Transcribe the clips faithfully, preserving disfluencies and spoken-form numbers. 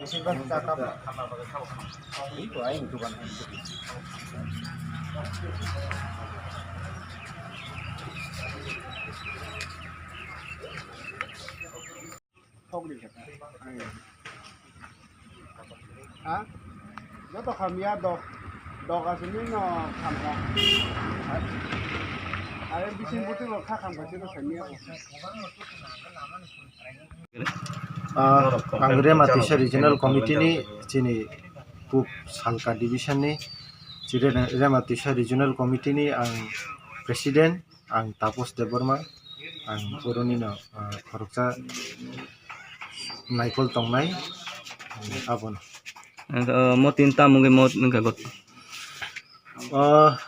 Ha? Joto khamya dok, dok asini no khamkha. Are bising buti bo kha khamkha sino khamya. Ah, ang Rema Tisa Regional Committee ni chini Pub Salka Division ni chini Rema Tisa Regional Committee ni ang President. Ang Tapos Debbarma, ang oroni no, ah, khoroksa naikol tongnai, ang abono. Ang, ah, mo tin tam wngwi mo wngkha got. Ah,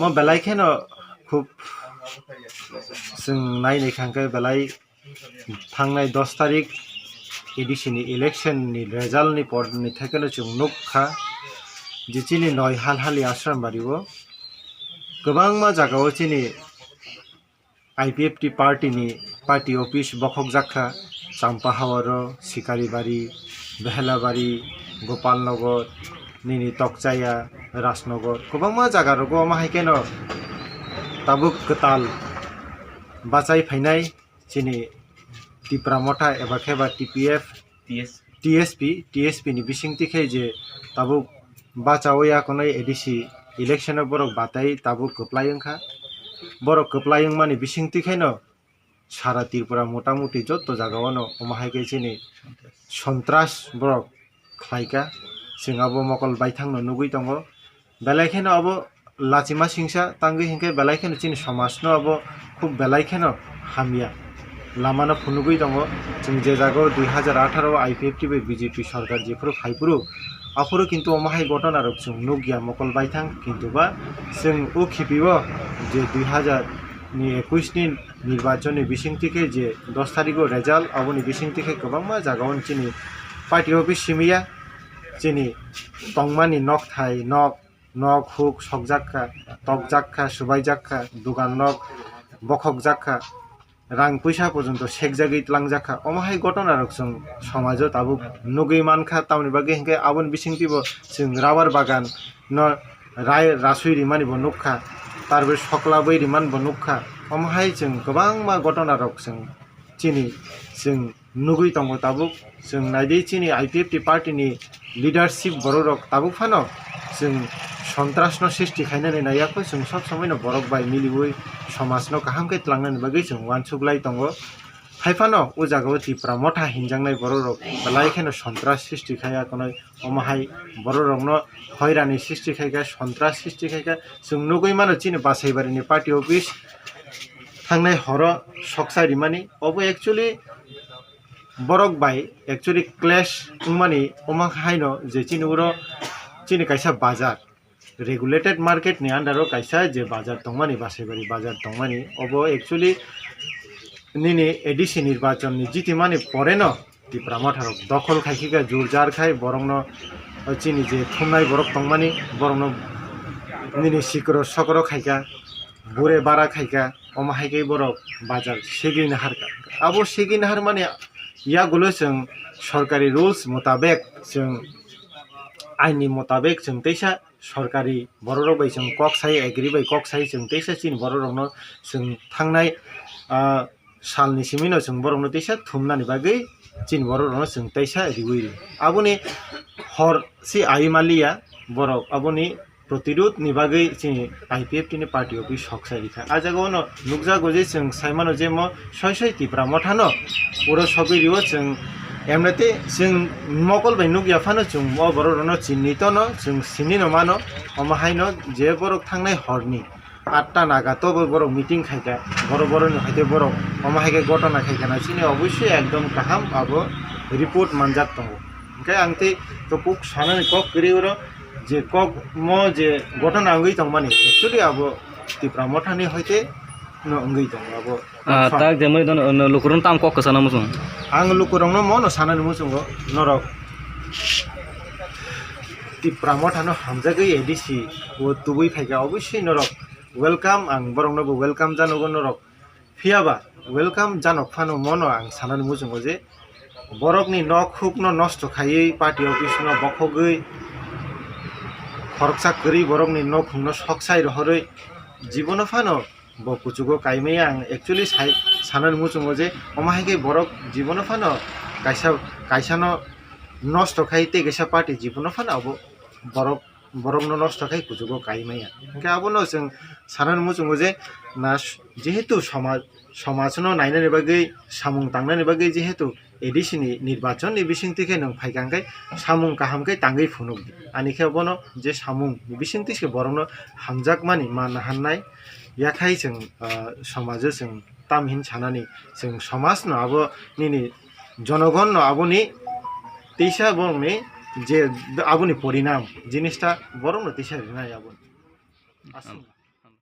mo belai kheno khub chwng nai nai kha hwnkhe belai thangnai dos tarik A D C ni election ni result ni por ni thai kheno chwng nuk kha je chini noi hal hali Ashram Bari o kwbangma jaga o chini I P F T party ni party office bokhok jak kha, Champa Hawaro, Sikaribari, Behelabari, Gopalnagar, nini Tokchaya, Rajnagar, kwbangma jaga rogo omo hai kheno tabuk kwtal bachai phainai chini Tipra Motha eba khe ba T P F, T S P. T S P, T S P ni bisingtwi khe je tabuk bachaui akonoi A D C election o borok batai tabuk kwplai wngkha. Borok kwplai wngmani bisingtwi kheno sara Tripura motamuti joto jaga o no omo hai khe chini sontras borok khlaikha. Chwng abo mokol baithang no nugui tongo. Belai kheno abo lachima singsa tangwi hinkhe belai kheno chini somaj no abo khub belai kheno hamya lama no phunugwi tongo. Chwng je jaga o dui hajar atharo o I P F T bai B J P sorkar jephuru phaiphuru aphuru kintu omo hai gotona rok chwng nukya mokol baithang, kintu ba chwng o khipi o je dui hajar ni ekush ni nirbachon ni bisingtwi khe je dos tarik o result aboni bisingtwi khe kwbangma jaga o chini party office simiya chini tongmani nokthai nok nok huk sokjak kha, tokjak kha, subaijak kha, dugan nok bokhokjak kha, rang puisa porjonto sekjagwi tlangjak kha. Omo hai gotona rok chwng somajo tabuk nugwi mankha, tamoni bagwi hinkhe aboni bisingtwi bo chwng rubber bagan no rai rasui rimani bo nukha, tarpore soklabwi rimani bo nukha. Omo hai chwng kwbangma gotona rok chwng chini chwng nugwi tongo tabuk. Chwng naidi chini I P F T party ni leadership borok rok tabuk phano chwng sontras no srishti khainani naiya kho, chwng sob somoi no borok bai miliwi somaj no kaham khe tlangnani bagwi chwng uansuk lai tongo. Hai phano o jaga o Tipra Motha hinjaknai borok rok belai kheno sontras srishti khaiya, kono omo hai borok rok no hoirani srishti khaikha, sontras srishti khaikha. Chwng nugwi mano chini Basaibari ni party office thangnai horo soksa rimani. Obo actually borok bai actually clash wngmani omo haino je chini uro chini kaisa bazar, regulated market ni under o kaisa je bazar tongmani, Basaibari bazar tongmani, obo actually nini A D C nirbachon ni jitimani pore no Tipra Motha rok dokhol khaikha, jur jar khai borok no, o chini je thumnai borok tongmani borok no nini sikro sokro khaikha, bure bara khaikha, omo hai khe borok bazar segwi naharkha. Abo segwi naharmani yagulo chwng sorkari rules motabek, chwng ain ni motabek chwng teisa sorkari borok rok bai chwng kok sai, agree bai kok sai, chwng teisa chini borok rok no chwng thangnai, ah, sal ni simi no chwng borok no teisa thumnani bagwi chini borok rok no chwng teisa riwi ri. Aboni hor si ai maliya borok, aboni protirud ni bagwi chini I P F T ni party office soksa rikha. Ah jaga o no nukjago je chwng saimano je mo soi soi Tipra Motha no uro sogwi rio chwng, emnete chwng mokol bai nukya phano chwng o borok rok no chinito no chwng sini no mano, omo hai no je borok thangnai hor ni atta naga to bo borok meeting khaikha, borok borok ni hoite borok omo hai khe gotona khaikha na chini oboisoi ekdom kaham abo report manjak tongo. Hwnkhe ang tei to kok sanani kok kwrwi oro je kok mo je gotona wngwi tongmani actually abo Tipra Motha ni hoite no wngwi tongo abo. Ah, tak jemai don, no, lukurok tam kok kwchana muchung. Ang lukurok no mo no sanani muchungo norok Tipra Motha no hamjagwi A D C o tubui phaikha, oboisoi norok welcome, ang borok no bo welcome janogo norok. Phiya ba welcome janok phano mono ang sanani muchungo je Borokni nok hukno nosto khaiwi, party office no bokhogwi, khoroksa kwrwi borokni nokhungno soksai rohorwi, jibono phano bo kuchugo kaimaya. Ang actually sai, sanani muchungo je omo hai khe borok jibono phano kaisa, kaisano nosto khai tei kaisa party jibono phano abo borok, borokno nosto khai kuchugo kaimaya. Hwnkhe abono chwng sanani muchungo je na s-, jehetu somaj, somajno nainani bagwi, samung tangnani bagwi jehetu A D C ni nirbachon ni bisingtwi khe nwng phaikha hwnkhe samung kaham khe tangwi phunukdi. Ani khe bono je samung ni bisingtwi se borokno hamjakmani manna hannai yakhai chwng, ah, somajo chwng tam hin sanani, chwng somajno abo nini jonogonno aboni teisa borokni je aboni porinam jinista borokno teisa rinai aboni. Aswk.